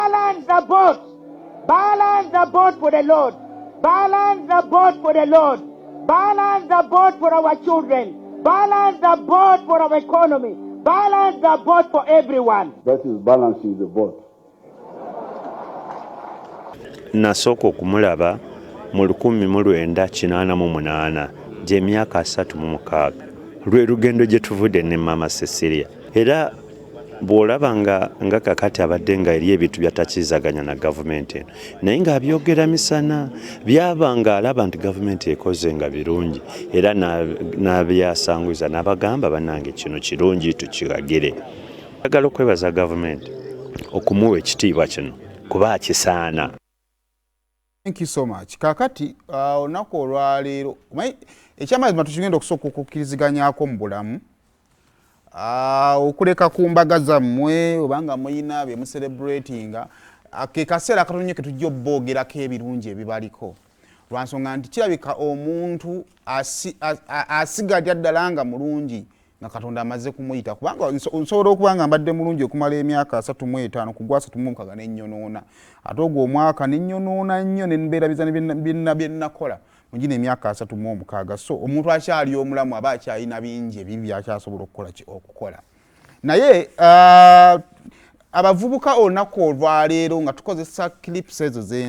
Balance the boat. Balance the boat for the Lord. Balance the boat for the Lord. Balance the boat for our children. Balance the boat for our economy. Balance the boat for everyone. That is balancing the boat. Nasooka okumulaba mu 1988, gy'emyaka 36, lwe lugendo gye tuvudde ne Maama Cecilia. Era bw'olaba nga kakati abadde nga eri ebintu byatakirizaganya na gavumenti eno, naye ng'abyogera misana, byaba ng'alaba nti gavumenti ekoze nga birungi, era n'abyasanguza n'abagamba, "Bannange, kino kirungi, tukiragire." Njagala okwebaza gavumenti okumuwa ekitiibwa kino kuba akisaana. Thank you so much. Kakati olunaku olwaleero, omanyi ekyamazima, tukigenda okusooka okukkiriziganyako mu bulamu, okuleka ku mbaga zammwe obanga muyina bye mucelebratinga, ke kaseera akatono nnyo ke tujja obboogerako ebirungi ebibaliko, lwansonga nti kirabika omuntu asigalira ddala nga mulungi nga Katonda amaze kumuyita, kubanga nsobola okuba nga mbadde mulungi okumala emyaka 35, ku gwa 36 nenyonoona, ate ogwo omwaka nenyonoona nnyo, nembeerabiza bye nnakola mu gino emyaka 36. So omuntu akyali omulamu aba akyalina bingi ebibi byakyasobola okukola okukola. Naye abavubuka, olunaku olwaleero nga tukozesa clips ezo.